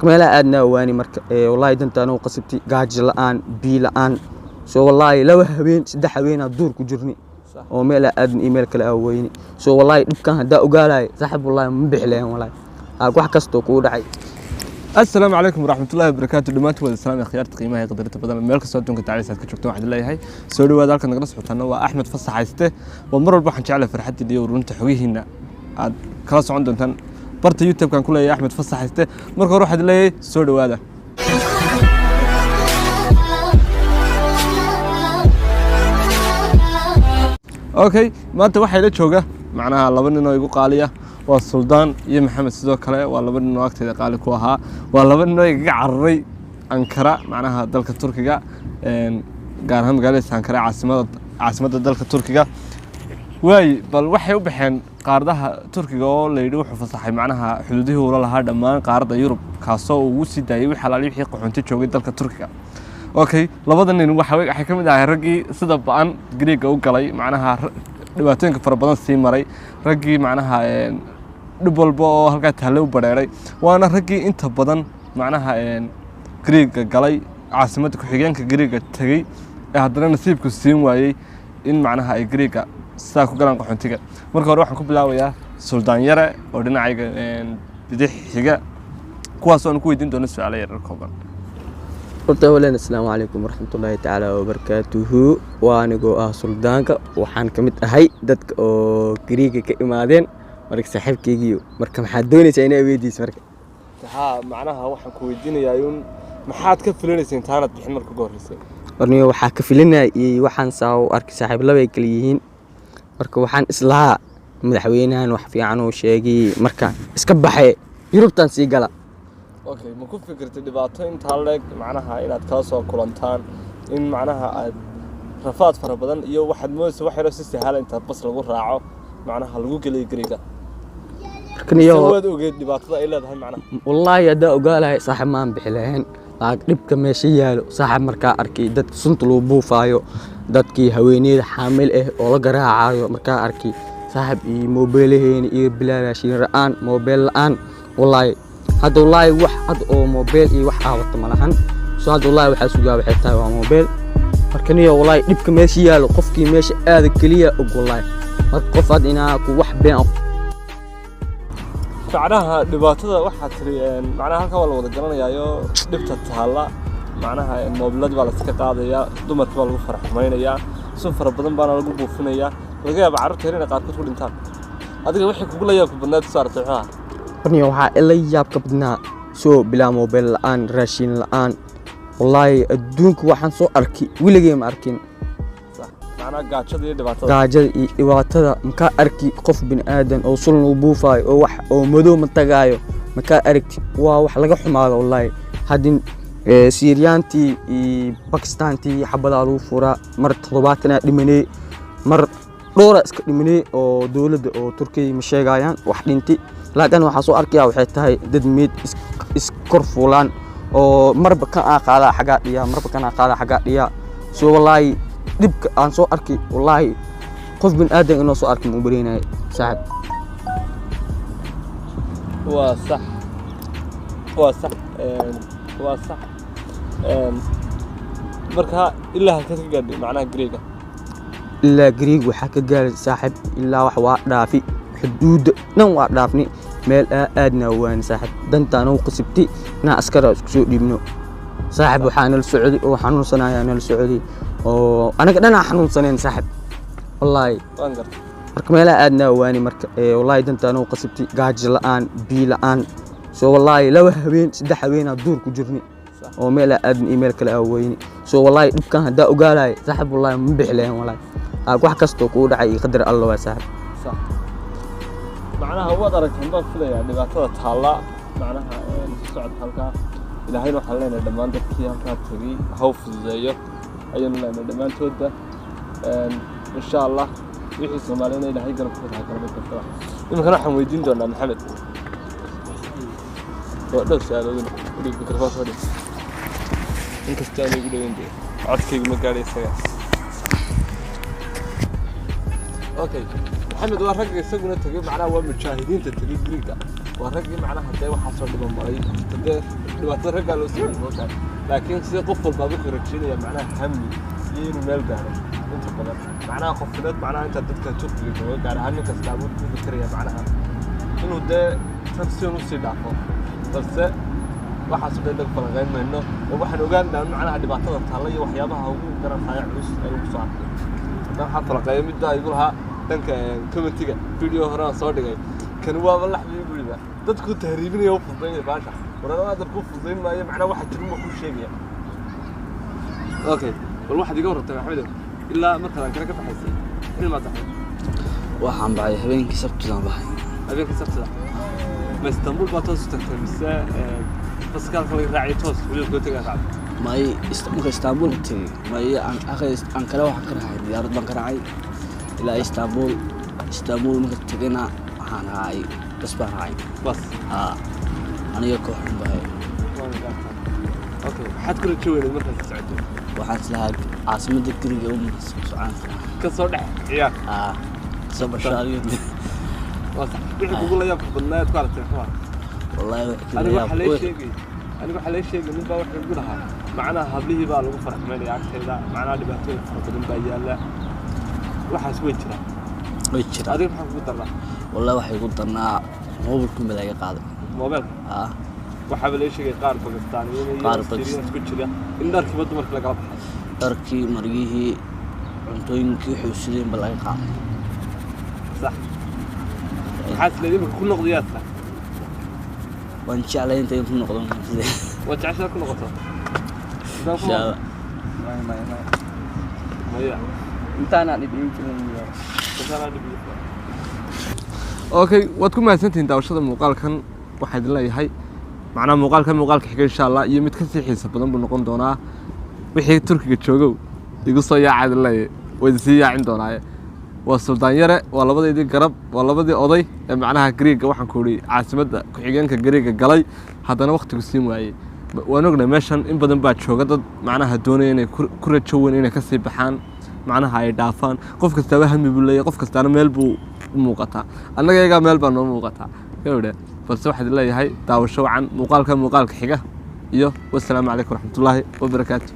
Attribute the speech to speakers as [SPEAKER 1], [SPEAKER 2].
[SPEAKER 1] Marka meelaha aadna waani marka wallaahi dantaan u qasabtay, gaajo la'aan, biyo la'aan. So wallaahi 2 habeen 3 habeen aan duur ku jirnay oo meel aadna iyo meel kale aan weyni. So wallaahi dhibkan haddaa ogaalahay saaxiib, wallaahi ma bixi lahayn, wallaahi wax kastoo kugu dhacay.
[SPEAKER 2] Asalaamu calaykum waraxmatullaahi wabarakaatu. Dhammaantiin wada salaam, akhyaarta qiimaha iyo qadarinta badan, meel kastoo adduunka dacaleysa aad ka joogtaan. Waxaan leeyahay soo dhawaada. Halkan nagala socotaana waa Axmed Fasax Hayste. Waa mar walba waxaan jeclahay farxaddiina iyo ururinta xogihiina aad kala socon doontaan barta YouTube-kan ku leeyahay Axmed Fasax Hayste. Marka hore waxaan leeyahay soo dhawaada. Okay, maanta waxaa ila jooga macnaha laba nin oo igu qaaliya, waa Suldaan iyo Maxamed. Sidoo kale waa laba nin oo agteeda qaali ku ahaa, waa laba nin oo igaga cararay Ankara, macnaha dalka Turkiga, gaar ahaan magaalada Ankara, caasimadda dalka Turkiga. Waay, bal waxay u baxeen qaaradaha Turkiga oo la yidhi wuxuu fasaxay macnaha xuduudihii ula lahaa dhammaan qaaradda Yurub, kaasoo uu ugu sii daayay wixii alaali wixii qaxoonti joogay dalka Turkiga. Okay, labada nin waxay ka mid ahay raggii sida ba'an Greega u galay, macnaha dhibaatooyinka fara badan sii maray, raggii macnaha dhib walba oo halkaa taale u badheeray, waana raggii inta badan macnaha Greega galay, caasimadda ku-xigeenka Greega tegey ee haddana nasiibku siin waayey in macnaha ay Greega sidaa ku galaan qaxoontiga. Marka hore waxaan ku bilaabayaa Suldaan Yare oo dhinacayga bidix xiga, kuwaas oo aan ku weydiin doono su-aalo yaryar kooban.
[SPEAKER 1] Horta awalan assalaamu calaykum waraxmatullaahi tacaala wabarakaatuhu. Waa anigoo ah Suldaanka, waxaan ka mid ahay dadka oo Gariiga ka imaadeen. Marka saaxiibkeygiyo, marka maxaad doonaysaa inaa weydiiso marka?
[SPEAKER 2] Haa, macnaha waxaan ku weydiinayaa uun maxaad ka filanaysa intaanad bixin marka ugu horreysay?
[SPEAKER 1] Warniyo, waxaa ka filinaya iyo waxaan saa u arkay saaxiib labay kala yihiin. Marka waxaan islahaa madaxweynahan wax fiican uu sheegay, marka iska baxee Yurubtan sii gala.
[SPEAKER 2] Okay, ma ku fikirtay dhibaato intaa leeg macnaha inaad kala soo kulantaan, in macnaha aad rafaad fara badan iyo waxaad moodaysa wax yaroo si sahala inta bas lagu raaco macnaha lagu geliyo Greega?
[SPEAKER 1] Markan iyo
[SPEAKER 2] Se waad ogeed dhibaatada ay leedahay macnaha?
[SPEAKER 1] Wallaahi haddaa ogaa lahay saaxiib maan bixi lahayn, laakiin dhibka meesha yaalo saaxiib markaa arkay, dadka sunta lagu buufaayo, dadkii haweeneyda xaamil ah oo la garaacayo markaa arkay saaxiib, iyo moobeelaheeni iyo bilaashiin ra'aan, moobeel la'aan. Wallaahi hadda, wallaahi wax hadda oo moobeel iyo wax aa wata malahan. So hadda wallaahi waxaa sugaa waxay tahay waa moobeel. Marka niyo, wallaahi dhibka meesha yaalo qofkii meesha aada keliya og wallaahi. Marka qof hadda inaa ku wax been
[SPEAKER 2] Macnaha dhibaatada waxaa tiri macnaha halkan waa la wada garanayaayo dhibta taalla, macnaha moobiladii baa la iska qaadayaa, dumarkii baa lagu fara xumaynayaa, sun fara badan baana lagu buufinayaa, laga yaaba carruurta yar inay qaarkood ku dhintaan. Adiga wixii kugu la yaabka badnaad soo aragtay muxuu ahaa?
[SPEAKER 1] Warniyo, waxaa ila yaabka badnaa soo bilaa moobeel la'aan, raashin la'aan. Wallaahi adduunka waxaan soo arkay weligay ma arkin.
[SPEAKER 2] Sax, macnaha gaajada iyo dhibaatada.
[SPEAKER 1] Gaajada iyo dhibaatada makaa arki qof bini aadan oo sul lagu buufaayo oo wax oo madow ma tagaayo makaa aragti. Waa wax laga xumaado wallaahi. Haddin Siiriyaantii iyo Bakistaantii xabadaa lagu furaa, mar 70 dhimanay, mar dhowra iska dhimanay oo dowladda oo Turkiya ma sheegayaan wax dhintay, laakiin waxaa soo arkaya waxay tahay dad meyd iskor fuulaan oo marba kan aa qaadaa xaggaa dhiyaa, marba kan aa qaadaa xaggaa dhiyaa. So wallaahi dhibka aan soo arkay, wallaahi qof bin aadan inoo soo arkay ma u baraynaya saaxib.
[SPEAKER 2] Waa sax, waa sax, waa sax. Marka ilaa halkaad ka gaadhay macnaha Greega?
[SPEAKER 1] Ilaa Griig waxaa ka gaaray saaxib, ilaa wax waa dhaafi, xuduudda dhan waa dhaafni, meel aadna waani saaxib. Dantaan u qasibtay inaan askara isku soo dhiibno saaxib. Waxaa nala socday oo xanuunsanaya nala socday oo anaga dhan aan xanuunsaneen saaxib wallaahi.
[SPEAKER 2] Waan gartay.
[SPEAKER 1] Marka meelaha aadna waani marka wallaahi dantaan u qasibtay, gaajo la'aan, biyo la'aan. So wallaahi 2 habeen 3 habeen aan duur ku jirnay oo meel aadna iyo meel kale aan weyni. So wallaahi dhibkan haddaa ogaalahay saaxib, wallaahi ma bixi lahayn, wallaahi wax kastoo kugu dhacay iyo qadar Alla waa saaxib.
[SPEAKER 2] Sax, macnaha waad aragtaan baan filayaa dhibaatada taalla macnaha isu socodka halkaa. Ilaahayna waxaan leenahay dhammaan dadkii halkaa tegey haw fududeeyo ayaynu leenahay dhammaantoodba. Insha Allah wixii Soomaaliyana Ilaahay garabkooda ha kala gartaba. Iminkana waxaan weydiin doonaa Maxamed waa dhowr su-aaloodin. Udhig mikrofoonka, fadhi, inkastoo aan igu dhoweyn dee codkayga ma gaadhay isaga. Okay, Maxamed waa ragga isaguna tegey, macnaha waa mujaahidiinta tegey Greega, waa raggii macnaha dee waxaa soo dhiba maray. Horta dee Dhibaatada raggaa loo sameeyey moogtahay, laakiin sida qof walbaa wuxuu rajaynaya macnaha hami iyo inuu meel gaaro inta badan, macnaha qofineed, macnaha inta dadka Turkiga jooga, gaar ahaan nin kasta awood ku fikiraya macnaha inuu dee tan si un usii dhaafo. Balse waxaas oo dhan inagu falanqayn mayno oo waxaan ogaanaa macnaha dhibaatada taalla iyo waxyaabaha ugu daran culus ee lagu soo arkay. Haddana waxaa falanqeeya middaa igu lahaa dhanka commentiga video hore aan soo dhigay: "Kani waaba laxbi guriga dadku tahriibinaya, u fududaynaya baasha." Warana adan kuu fududayn maayo, macnaha waxa jirin baa kuu sheegaya. Okay, bal waxaad iga warrantay, Maxamedow, ilaa markaad Ankara ka baxaysay xilmaad baxday?
[SPEAKER 3] Waxaan baxay habeenkii Sabtidaan baxay.
[SPEAKER 2] Habeenkii Sabtida. Ma Istanbul baa toos u tagtay mise baska halka laga raacay toos weliba gootagaa raacday?
[SPEAKER 3] May, marka Istanbul ka tegey may Ankara waxaan ka raacay diyaarad baan ka raacay ilaa Istanbul. Istanbul marka tegayna waxaan raacay bas baan raacay.
[SPEAKER 2] Bas?
[SPEAKER 3] Haa, aniga kooxun bahay.
[SPEAKER 2] Okay, maxaad ku rajo weyneed markaad socotay?
[SPEAKER 3] Waxaan islahaa caasimadda guriga u socon.
[SPEAKER 2] Ka soo dhex ciyaar.
[SPEAKER 3] Haa, soo bashaariyo.
[SPEAKER 2] Waa sax. Wixii kugu la yaabka badnaa aad ku aragtay muxuu ahaa?
[SPEAKER 3] Wallaahi wixii
[SPEAKER 2] Aniga
[SPEAKER 3] la
[SPEAKER 2] waxaa lee
[SPEAKER 3] yaab
[SPEAKER 2] sheegay, aniga waxaa lee sheegay, nin baa wuxuu igu lahaa macnaha hablihii baa lagu faraxmaynaya agteeda, macnaha dhibaatooyin fara badan baa yaalla. Waxaas way jiraan?
[SPEAKER 3] Way jiraan.
[SPEAKER 2] Adiga maxaa kugu darnaa?
[SPEAKER 3] Wallaahi waxay igu darnaa moobilkun baa laga qaaday.
[SPEAKER 2] Moobeelka?
[SPEAKER 3] Haa.
[SPEAKER 2] Waxaaba lee sheegay qaar Bakistaaniyiin iyo
[SPEAKER 3] Qaar
[SPEAKER 2] Australiyan isku jira in dharkiiba dumarka lagala baxay.
[SPEAKER 3] Dharkii, maryihii, cuntooyinkii, waxay sideen ba laga qaaday.
[SPEAKER 2] Sax. Maxaad isleedahay imika ku noqdayaa sax?
[SPEAKER 3] Waan jeclay inta in ku noqdo sidee.
[SPEAKER 2] Waa jeceshaa ku noqoto? Sidaan ku
[SPEAKER 3] Insha Allah.
[SPEAKER 1] May, may, may.
[SPEAKER 2] Maya.
[SPEAKER 1] Intaanaan dhib iigu filan.
[SPEAKER 2] Intaanaa dhib iigu filan. Okay, waad ku mahadsantihiin daawashada muuqaalkan. Waxaa idin leeyahay macnaha muuqaalkan muuqaalka xiga insha Allah iyo mid kasii xiisa badan buu noqon doonaa. Wixii Turkiga joogow, igu soo yaaca idin leeyahay, waa idin sii yaacin doonaaye. Waa Suldaan Yare, waa labadeydii garab, waa labadii oday ee macnaha Griiga, waxaan ku idhi caasimadda ku-xigeenka Griiga galay, haddana wakhtigu siin waayey. Waan ognahay meeshan in badan baa jooga dad macnaha doonaya inay ku rajo weyn inay kasii baxaan, macnaha ay dhaafaan. Qof kastaaba hami buu leeyahay, qof kastaana meel buu u muuqataa. Annaga iyagaa meel baa noo muuqataa gabadha. Balse waxaan idin leeyahay daawasho wacan muuqaalka muuqaalka xiga iyo wasalaamu calaykum waraxmatullaahi wabarakaatu.